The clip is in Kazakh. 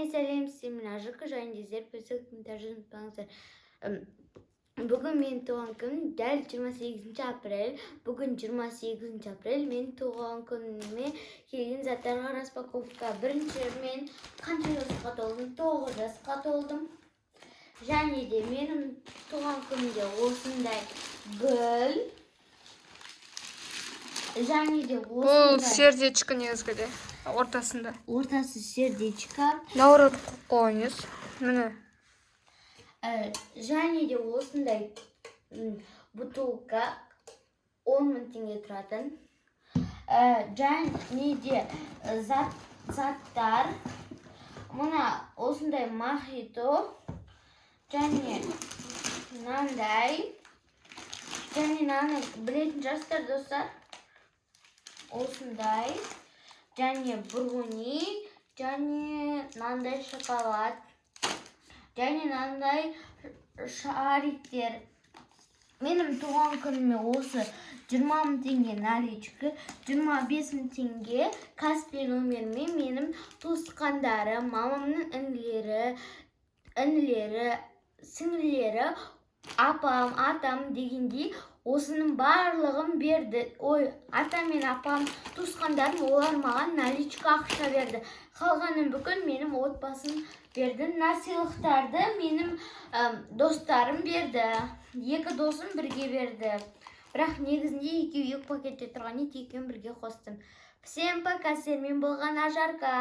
Бәріне сәлем, сіздермен Ажарка және де сіздер комментарий ұмытпаңыздар. Бүгін менің туған күнім, дәл 28 апрель. Бүгін 28 апрель, менің туған күніме келген заттарға распаковка. Бірінші, мен қанша жасқа толдым? 9 жасқа толдым. Және де менің туған күнімде осындай гүл. Және де Бұл осындай сердечко негізгі ортасында. Ортасы сердечко. Наоборот қойып қойыңыз. Міне. Және де осындай бутылка, 10 мың теңге тұратын. Және де заттар, мына осындай мохито және мынандай, және мынаны білетін шығарсыздар, достар, осындай және бруни, және мынандай шоколад, және мынандай шариктер. Менің туған күніме осы 20 мың теңге наличка, 25 мың теңге Каспи номеріме менің туысқандарым, мамамның інілері, сіңлілері, апам, атам дегендей, осының барлығын берді. Ой, атам мен апам, туысқандарым, олар маған наличка ақша берді. Қалғанын бүкіл менің отбасым берді. Мына сыйлықтарды менің достарым берді. Екі досым бірге берді, бірақ негізінде екеуі екі пакетте тұрған еді, екеуін бірге қостым. Всем пока, сіздермен болған Ажарка.